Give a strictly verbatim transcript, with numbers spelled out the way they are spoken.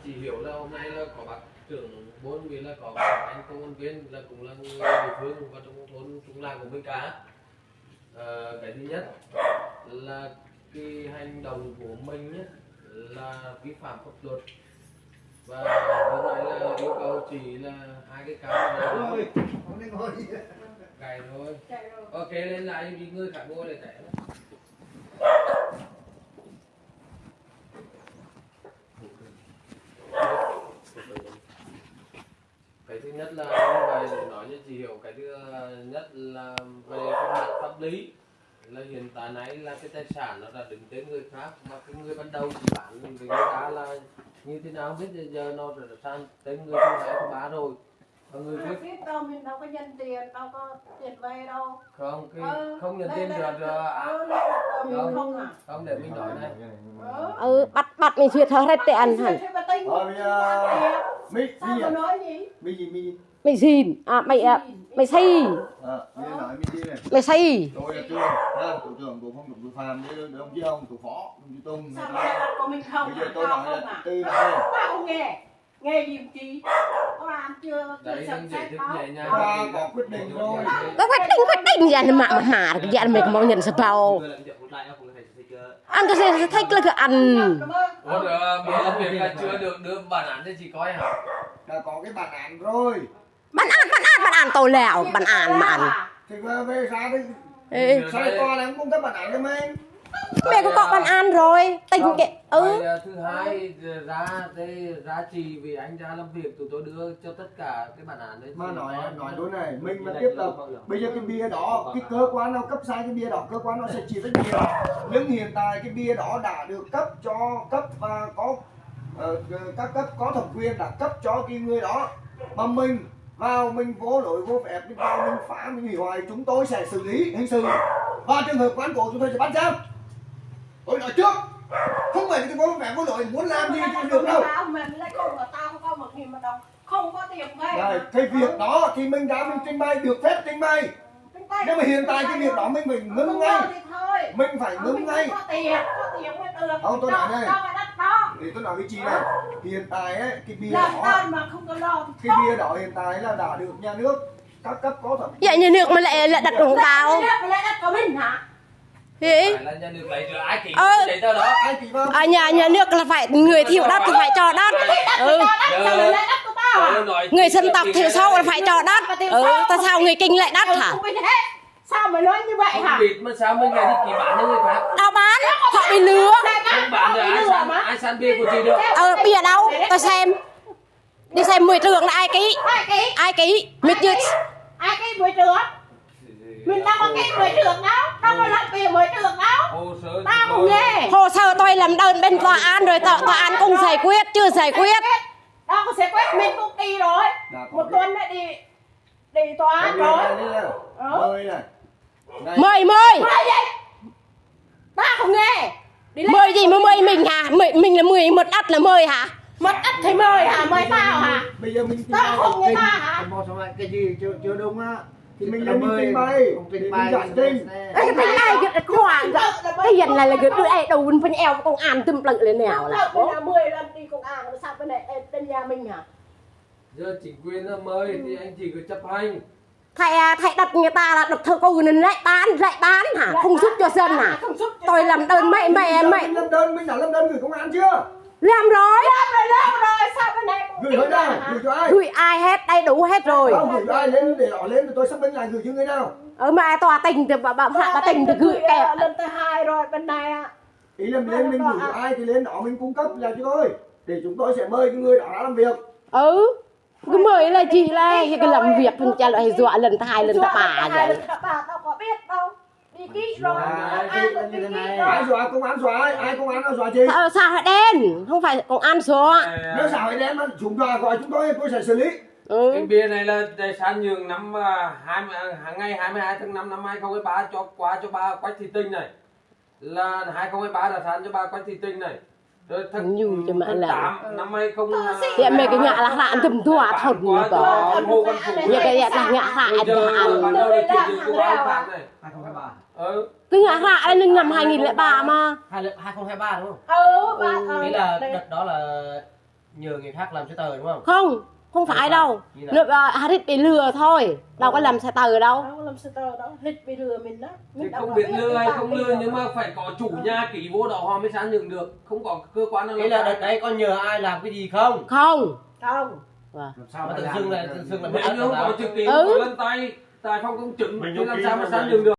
Chỉ hiểu là hôm nay là có bác trưởng bốn, với là có anh công an viên, là cũng là người địa phương và trong thôn, trong làng của mình cả. Ờ, cái thứ nhất là cái hành động của mình ấy, là vi phạm pháp luật. Và hôm nay là yêu cầu chỉ là hai cái cái là cày thôi. Ok, lên lại đi, người khác mua để cày. Cái thứ nhất là như vậy, nói như chị Hiểu, cái thứ nhất là về cái mặt pháp lý, là hiện tại này là cái tài sản nó đã đứng tên người khác, mà cái người ban đầu chỉ bán với người ta là như thế nào không biết, giờ nó đã sang tên người thứ hai, thứ ba rồi. Còn người trước, không, cái không nhận tiền được, được à? Không, để mình nói này. Ừ, bắt, bắt mình duyệt hơ rét tê ăn hẳn. Thôi bây giờ, Mỹ, Mỹ à? Mỹ gì, Mỹ gì? Mỹ xin, à, Mỹ, à, Mỹ si. Ờ, Mỹ nói Mỹ gì này? Mỹ si. Tôi là Trương, à, tổ trưởng tổ phòng chống tội phạm, với đồng chí Hồng, tổ phó, đồng chí Tùng. Bây giờ tôi nói là từ này. Nghe gì mà chị? Tòa án chưa, chưa xem xét đó. Tòa có quyết định rồi. Có quyết định, quyết định gì mà, mà, mà, gì mà mong nhận sao bao. Ăn cái gì, thấy cái, cái ăn. Ủa, được, mà làm việc là chưa được đưa bản án cho chị coi hả? Đã có cái bản án rồi. Bản án, bản án, bản án tôi lẹo, bản án, bản án. Thì về, về sao đi? Ê. Sao tòa lại không cung cấp bản án cho mình? Mẹ cũng có bản án rồi, tỉnh cái, ừ. Bài, à, thứ hai, ra đây, ra chỉ vì anh ra làm việc, tụi tôi đưa cho tất cả cái bản án đấy. Mà nói, nói đối này, mình mà tiếp tục, bây giờ cái bia đó, cái cơ quan nào cấp sai cái bia đó, cơ quan nó sẽ chịu trách nhiệm. Nhưng hiện tại cái bia đó đã được cấp cho, cấp và có, ờ, các cấp có thẩm quyền đã cấp cho cái người đó. Mà mình vào, mình vô lối vô phép, mình vào, mình phá, mình hủy hoại, chúng tôi sẽ xử lý hình sự. Và trường hợp cán bộ chúng tôi sẽ bắt giam. Tôi nói trước, không phải là cái vô phép vô lối, muốn làm gì thì được đâu. Không có tiền vay. Đây, cái việc đó thì mình ra mình trình bày, được phép trình bày. Trình bày. Nhưng mà hiện tại cái việc đó mình phải ngưng ngay. Mình phải ngưng ngay. Không, tôi nói này. Thì tôi nói với chị này, hiện tại ấy, cái bia đó, cái bia đó hiện tại là đã được nhà nước, các cấp có thẩm quyền. Vậy nhà nước mà lại, lại đặt ủng hộ. Nhà nước mà lại đặt của mình hả? Hả? Phải là nhà nước lấy, rồi ai ký giấy tờ đó? Ai ký vào? À, nhà, nhà nước là phải, người thiểu đất thì phải cho đất. Ừ. Người dân tộc thiểu số là phải cho đất. Ừ, tại sao người kinh lại đất hả? Sao mày nói như vậy hả? Không biết mà sao mình lại đi ký bán cho người khác? Đâu bán, họ bị lừa. Không bán được, ai săn, ai săn bia của chị được? Ờ, bia đâu, tôi xem. Đi xem mười trưởng là ai ký? Ai ký? Ai ký? Ai ký? Ai ký mười trưởng? Mình đâu có ký mười trưởng đâu, đâu có lập bia mười trưởng đâu. Hồ sơ tao không nghe. Hồ sơ tôi làm đơn bên tòa án rồi, tòa, tòa án cũng giải quyết, chưa giải quyết. Đâu có giải quyết, mình cũng đi rồi. Một tuần nữa đi, đi tòa án rồi. Mời, mời. Mời gì? Ta không nghe. Đi lên. Mời gì mà mời mình hả? Mời, mình là mời, mất đất là mời hả? Mất đất thì mời hả? Mời tao hả? Bây giờ mình trình bày. Tao không nghe ta hả? Một số cái gì chưa, chưa đúng á. Thì mình là mình trình bày. Không trình bày. Ê, trình bày cái khoản cái hiện là, là cái đứa ấy đầu mình phân eo công an tùm plự lên nào là. Tao là mười lần đi công an, sao bên này, ê, bên nhà mình hả? Giờ chính quyền nó mời thì anh chị cứ chấp hành. Thay, à, thay đất người ta là đất thổ cư nên lại bán, lại bán hả? Không giúp cho dân hả? Tôi làm đơn mày, mày, mày. Làm đơn, mình đã làm đơn gửi công an chưa? Làm rồi. Làm rồi, làm rồi, sao bên này gửi hơi nào? Gửi cho ai? Gửi ai hết, đầy đủ hết rồi. Không, gửi cho ai? Lên để họ lên, tôi xác minh lại gửi cho người nào? Ở mà tòa tỉnh thì bà, bà, bà tỉnh thì gửi kìa. Lần thứ hai rồi bên này ạ. Ý là lên mình gửi cho ai thì lên đó mình cung cấp lại cho tôi. Để chúng tôi sẽ mời cái người đó ra làm việc. Ừ. Cứ mời là gì là cái làm việc phần cha lại dọa lần thứ hai, lần thứ ba vậy. Tao có biết đâu. Đi kỹ rồi. Ai dọa, công an dọa ai? Ai công an nó dọa gì? Sao, sao hả đen? Không phải công an dọa. Nếu sao hả đen mà chúng dọa gọi chúng tôi, tôi sẽ xử lý. Ừ. Cái bia này là tài sản nhường năm, à, hai mươi, à, ngày hai mươi hai tháng năm năm hai không hai ba cho, qua cho bà Quách Thị Tình này. Là hai không hai ba là sản cho bà Quách Thị Tình này. Rồi tháng, tháng tám năm hai không, à, mẹ cái ngã là hả, ăn tùm dua thôn nữa đó. Ngô Văn Phú. Vậy cái ngã là ngã hả, ăn hả, ăn. Hai không hai ba. Ừ. Cái ngã hả, ăn năm hai nghìn lẻ ba mà. Hai, hai không hai ba đúng không? Ừ, ba, ừ. Nghĩa là đợt đó là Nhờ người khác làm giấy tờ đúng không? Không, không phải đâu. Như nào? Nó, à, Harit bị lừa thôi. Đâu có làm giấy tờ đâu. Đâu có làm giấy tờ đâu. Harit bị lừa mình đó. Mình thì đâu không có biết, biết lừa hay không lừa, nhưng mà phải có chủ nhà ký vô đó họ mới xác nhận được. Không có cơ quan nào làm. Ý là đợt đấy có nhờ ai làm cái gì không? Không. Không. Vâng. Làm sao mà tự dưng lại, tự dưng lại. Nếu như không có chữ ký của lăn tay, tại phòng công chứng, thì làm sao mà xác nhận được?